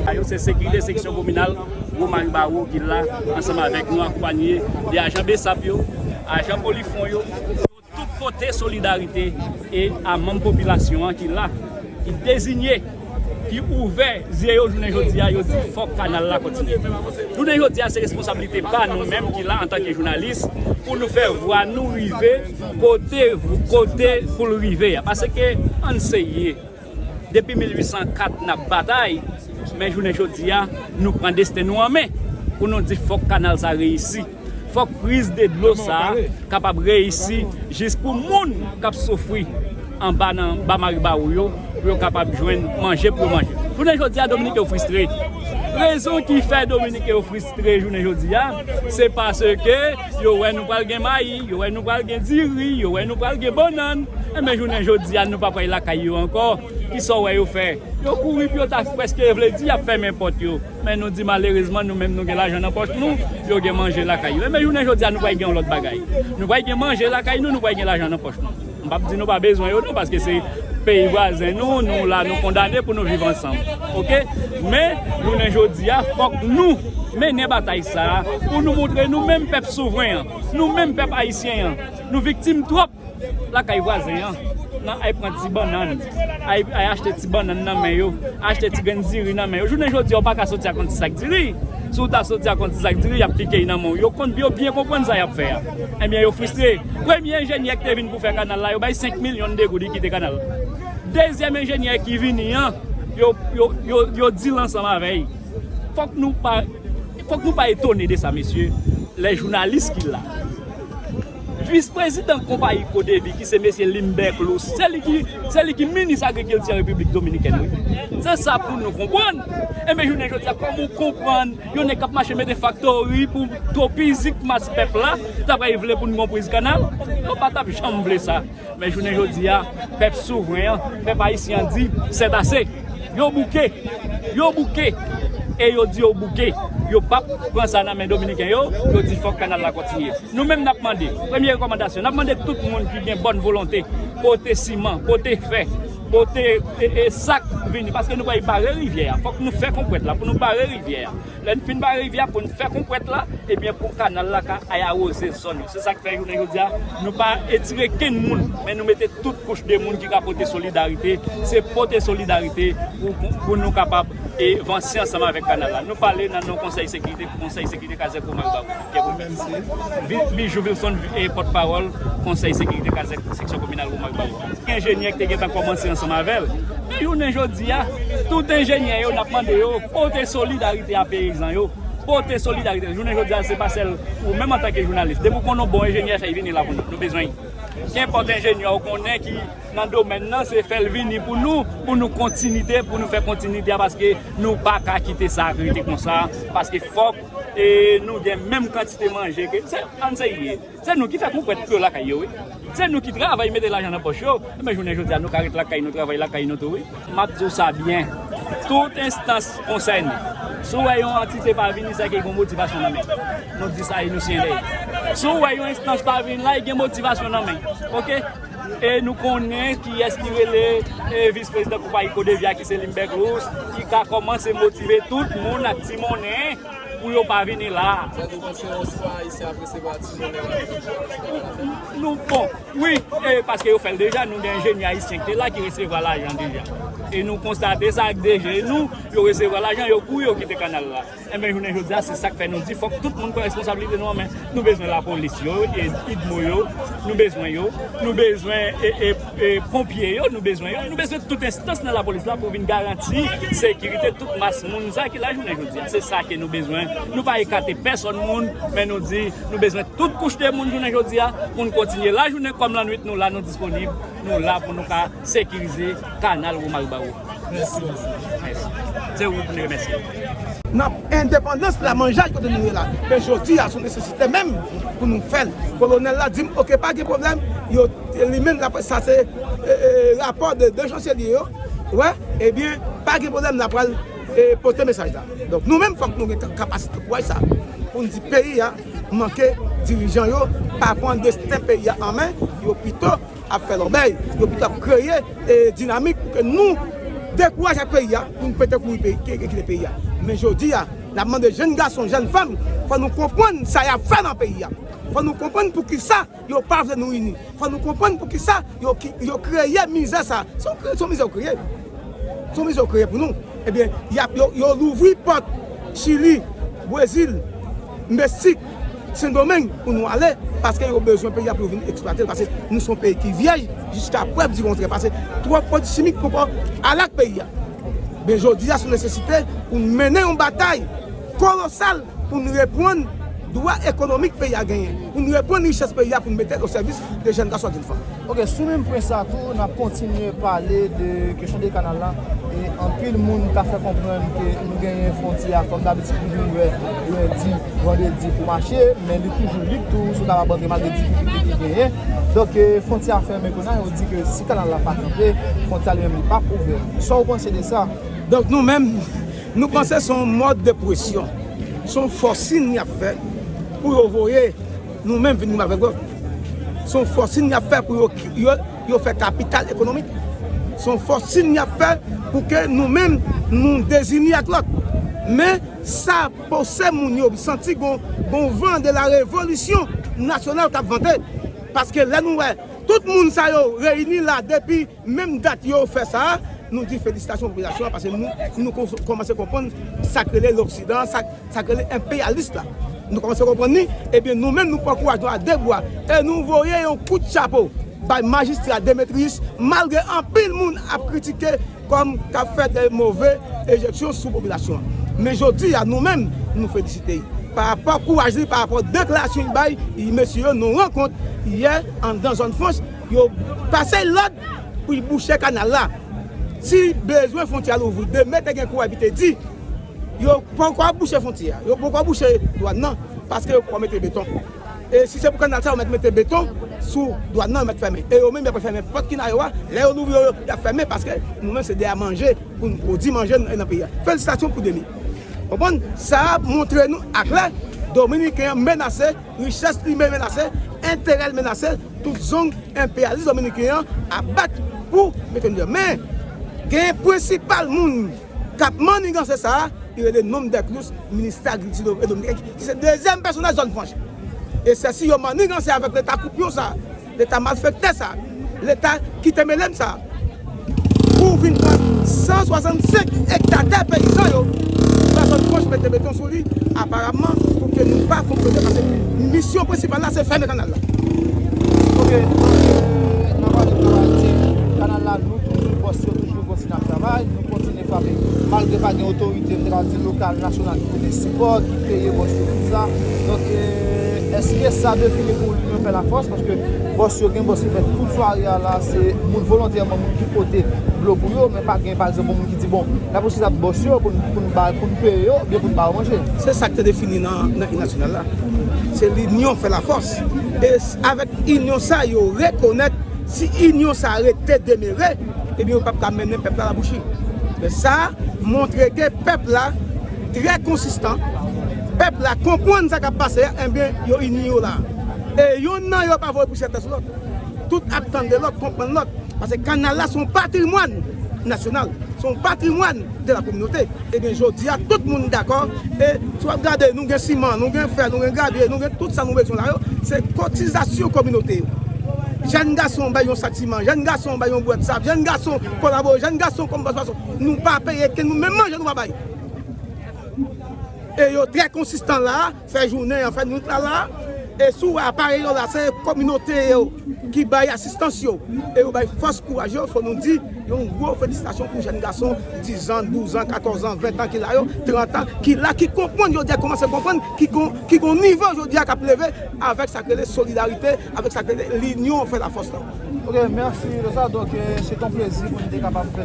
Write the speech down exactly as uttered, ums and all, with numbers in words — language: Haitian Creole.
Sa yo se sekirite seksyon kominal Wo Maribawo ki la ansanm avèk nou, akonpanye de ajan BSAP yo, ajan Polifwon yo, tout pote solidarite e a manm popilasyon an ki la, ki deziye, ki ouvè zye yo jounen jodi a, yo di fòk kanal la kontinye. Jounen jodi a, se responsablite pa nou menm ki la antanke jounalis pou nou fè vwa nou rive kote, kote pou l rive a. Paske ann serye, depi mil uit san kat n ap batay, men jounen jodi a, nou pran desten nou an men pou nou di fòk kanal sa reyisi. Fòk priz de dlo sa a kapab reyisi jis pou moun k ap soufri anba nan ba Maribawo yo, pou yo kapab jwenn manje pou yo manje. Jounen jodi a, Dominiken yo fristre. Rezon ki fè Dominiken yo fristre jounen jodi a, se paske yo wè nou pral gen mayi, yo wè nou pral gen diri, yo wè nou pral gen bannann. Enben, jounen jodi a, nou pa pral lakay yo ankò. Kisa w wè yo fè? Yo kouri pou yo ta prèske vle di y ap fèmen pòt yo. Men nou di malerezman, nou menm nou gen lajan nan pòch nou, yo gen manje lakay yo. Enben, jounen jodi a, nou pral gen yon lòt bagay. Nou pral gen manje lakay nou, nou pral gen lajan nan pòch nou. M p ap di nou pa bezwen yo non, paske se peyi vwazen nou, nou la, nou kondane pou nou viv ansanm. Oke? Men, jounen jodi a, fòk nou mennen batay sa a pou nou montre nou menm pèp souvren an, nou menm pèp ayisyen an, nou viktim twòp lakay vwazen an, nan ay pran ti bannann, ay, ay achte ti bannann nan men yo, achte ti grenn diri nan men yo. Jounen jodi a, w pa ka soti ak yon ti sak diri. Si w ta soti ak yon ti sak diri, y ap pike y nan men w. Yo konn, yo byen konprann sa y ap fè a. Ebyen, yo fristre. Premye enjenyè ki te vin pou fè kanal la, yo bay senk milyon de goud, li kite kanal la. Dezyèm enjenyè ki vini an, yo, yo, yo, yo deal ansanm avè y. Fòk nou pa, fòk nou pa etone de sa, mesye. Lè jounalis ki la, vis prezidan konpayi Kodevi, ki se mesye Limberclus, se li ki, se li ki minis agrikilti an Repiblik Dominikèn, wi. Se sa pou nou konprann. Enben, jounen jodi a, kòman w konprann yon nèg k ap mache mete faktori pou topizik mas pèp la, ta pral vle pou n gon priz kanal? Yo pa t ap janm vle sa. Men jounen jodi a, pèp souvren an, pèp ayisyen an di, c'est assez. Yo bouke. Yo bouke. E yo di yo bouke. Yo p ap pran sa nan men Dominiken yo. Yo di fòk kanal la kontinye. Nou menm n ap mande, premye rekòmandasyon, n ap mande tout moun ki gen bòn volonte, pote siman, pote fè, pote, e, e, sak vini, paske nou pral bare rivyè a. Fòk nou fè konkwèt la pou nou bare rivyè a. Lè n fin bare rivyè a, pou n fè konkwèt la, ebyen, pou kanal la ka ay awoze zòn yo. Se sa k fè jounen jodi a, nou pa etire kenn moun, men nou mete tout kouch de moun ki ka pote solidarite. Se pote solidarite pou, pou, pou nou kapab, e, vanse ansanm avèk kanal la. Nou pale nan non Konsèy Sekirite, Konsèy Sekirite Kazèk Wo Maribawo. Kè pou fè. Vi-, Bijou Wilson, e, pòtpawòl Konsèy Sekirite Kazèk Seksyon Kominal Wo Maribawo. Enjenyè ki te gentan kòmanse ansanm avè l. Men jounen jodi a, tout enjenyè yo, n ap mande yo pote solidarite a peyizan yo. Pote solidarite. Jounen jodi a, se pa sèl ou menm antanke jounalis. Depi w konn yon bon enjenyè, fè l vini la pou nou. Nou bezwen l. Kenpòt enjenyè ou konnen ki nan domèn nan, se fè l vini pou nou, pou nou kontinite, pou nou fè kontinite a, paske nou pa ka kite sa rete konsa, paske fòk, e, nou gen menm kantite manje ke, se, ann serye. Se nou ki fè konkwèt pou yo lakay yo, wi. Se nou ki travay mete lajan nan pòch yo. Enben, jounen jodi a, nou ka ret lakay nou, travay lakay nou tou, wi. M ap di w sa byen. Tout enstans konsène. Si w wè yon antite pa vini, se ke gen motivasyon nan men. Nou di sa e nou siyen dèyè. Si w wè yon enstans pa vini la, e gen motivasyon nan men. Oke? E nou konnen kiyès ki rele, e, vis prezidan konpayi Kodevi a, ki se Limberclus, ki ka kòmanse motive tout moun ak ti monnen pou yo pa vini la. Sa vle di se yon swa Ayisyen ap resevwa ti monnen la. Nou, bon, wi, e paske yo fè l deja, nou gen enjenyè ayisyen ki te la ki resevwa lajan deja. E nou konstate sa ak de je nou, yo resevwa lajan, yo kouri, yo kite kanal la. Enben, jounen jodi a, se sa k fè nou di, fòk tout moun pran responsablite nou an men. Nou bezwen lapolis yo, e idmo yo, nou bezwen yo, nou bezwen, e, e, e, ponpye yo, nou bezwen yo, nou bezwen tout enstans nan lapolis la pou vin garanti sekirite tout mas moun sa ki la jounen jodi a. Se sa ke nou bezwen. Nou pa ekate pèsòn moun, men nou di, nou bezwen tout kouch de moun jounen jodi a, pou n kontinye lajounen kòm lannwit, nou la, nou disponib, nou la pou nou ka sekirize kanal Wo Maribawo. Mèsi. Mèsi. Se ou pou n remèsye. N ap endepandans la, manjay kote nou ye la. Men jodi a, se yon nesesite menm pou nou fè l. Kolonèl la di m, oke, pa gen pwoblèm. Yo, li menm, l ap, sa se, e, e, rapò de, de Chanselier yo. Wè, ebyen, pa gen pwoblèm, n ap pral, e, pote mesaj la. Donk, nou menm, fòk nou gen ka-, kapasite, kouraj sa, pou n di peyi a, manke Dirijan yo pa pran desten peyi a an men, yo pito ap fè lòbèy, yo pito ap kreye e, dinamik pou ke nou dekouraje ak peyi a, pou nou pete kouri peyi, ki, ki kite peyi a. Men jodi a, n ap mande jèn gason, jèn fanm, fò nou konprann sa y ap fè nan peyi a. Fò nou konprann poukisa yo pa vle nou ini. Fò nou konprann poukisa yo, ki, yo kreye mizè sa. Se yon, se yon mizè yo kreye. Se yon mizè yo kreye pou nou. Ebyen, y ap, yo, yo louvri pòt Chili, Brezil, Meksik, Sendomeng pou nou ale, paske yo bezwen peyi a pou yo vin eksplwate l, paske nou se yon peyi ki vyèj jiska prèv di kontrè, paske twòp pwodui chimik poko ale ak peyi a. Men jodi a, se yon nesesite pou n mennen yon batay kolosal pou n reprann dwa ekonomik peyi a genyen, pou n reprann richès peyi a, pou n mete l o sèvis de jèn gason ak jèn fanm. Ok, sou menm pwen sa tou, n ap kontinye pale de kesyon de kanal la. E anpil moun ta fè konprann ke nou genyen fwontyè a, kòm dabitid, nou vin wè lendi, vandredi pou mache, men li toujou lib tou, si w kapab antre malgre difikilte ki genyen. Donk, e, fwontyè a fèmen kounye a, yo di ke si kanal la pa kanpe, fwontyè a li menm li p ap ouvè. Sa w panse de sa? Donk, nou menm, nou panse se yon mòd de presyon. Se yon fòsin y ap fè pou yo voye nou menm vin goumen avèk lòt. Se yon fòsin y ap fè pou yo, yo, yo fè kapital ekonomik. Se yon fòsin y ap fè pou ke nou menm, nou dezini ak lòt. Men sa pouse moun yo santi gon, gon van de la revolisyon nasyonal k ap vante. Paske lè nou wè tout moun sa yo reyini la depi menm dat yo fè sa a, nou di felisitasyon popilasyon an, paske nou, nou kò-, kòmanse konprann sa k rele loksidan, sa, sa k rele enpeyalis la. Nou kòmanse konprann li, ebyen nou menm nou pran kouraj nou a de bra, e nou voye yon kout chapo bay majistra Demetriyis, malgre anpil moun ap kritike kòm k ap fè de move enjeksyon sou popilasyon an. Men jodi a, nou menm, nou felisite l. Pa rapò kouraj li, pa rapò deklarasyon li bay, mesye yo nan yon rankont yè anndan zòn franch, yo pase lòd pou l bouche kanal la. Si bezwen fwontyè a louvri, Deme te gen kouraj pou te di, yo poko ap bouche fwontyè a, yo poko ap bouche dwàn nan, paske yo poko mete beton. E si se pou kanal sa, yo mèt mete beton sou dwàn nan, yo mèt fèmen. E yo menm, y ap fèmen pòt ki nan yo a, lè yo louvri yo, y ap fèmen, paske nou menm se dèyè manje, pou n pwodui manje nan, nan peyi a. Felisitasyon pou Deme. Konprann? Sa a montre nou aklè, Dominiken an menase, richès li menm menase, enterè l menase, tout zong enpeyalis dominiken an ap bat pou mete nou deyò. Men, gen prensipal moun k ap manniganse sa a, li rele Nonm Dèklous, minis agrikilti do-, dominiken, ki se dezyèm pèsonaj zòn franch. E sèsi yo manniganse avèk leta koupyon sa a. Leta malfektè sa, leta ki te mele m sa, pou vin pran san swasannsenk ekta tè peyizan yo, pou pèsonn franch mete beton sou li, aparamman, pou ke nou pa fonksyone, paske misyon prensipal la, se fèmen kanal la. Ok, donk, euh, nan pale de kanal la, nou toujou, bòs yo toujou kontinye ap travay, nou kontinye frape. Malgre pa gen otorite, m te ka di lokal, nasyonal, ki pote sipò, ki peye bòs yo pou sa. Donk, e, èske sa defini pou linyon fè lafòs? Paske bòs yo gen bòs ki fè tout sware a la, se moun volontèman, moun ki pote dlo pou yo, men pa gen, pa egzanp, moun ki di, bon, n ap respekte bòs yo pou n, pou n ba, pou n peye yo, oubyen pou n ba yo manje. Se sa k te defini nan, nan Inyon Nasyonal la. Se linyon fè lafòs. E s-, avèk inyon sa, yo rekonèt si inyon sa rete demere, ebyen, yo p ap ka mennen pèp la labouchi. Men sa montre ke pèp la trè konsistan. Pèp la konprann sa k ap pase a, ebyen, yo ini yo la. E yonn nan yo pa voye pousyè tèt sou lòt. Tout ap tande lòt, konprann lòt. Paske kanal la se yon patrimwàn nasyonal, se yon patrimwàn de la kominote. Ebyen, jodi a, tout moun dakò. E si w ap gade, nou gen siman, nou gen fè, nou gen gravye, nou gen tout sa nou bezwen la yo, se kotizasyon kominote yo. Jèn gason bay yon sak siman, jèn gason bay yon bwèt sab, jèn gason kolabore, jèn gason kòm bòs mason. Nou pa peye kenn, nou menm manje nou pa bay. E yo trè konsistan la, fè jounen an, fè nwit la la. E si w wè aparèy yo la, se kominote yo ki bay asistans yo. E yo bay fòs kouraj yo, fò nou di yon gwo felisitasyon pou jèn gason diz an, douz an, katòz an, ven an ki la yo, trant an ki la, ki konprann jodi a, kòmanse konprann, ki gon, ki gon nivo jodi a k ap leve avèk sa k rele solidarite, avèk sa k rele linyon fè lafòs la. Ok, mèsi de sa. Donk, eh, se yon plezi pou nou te kapab fè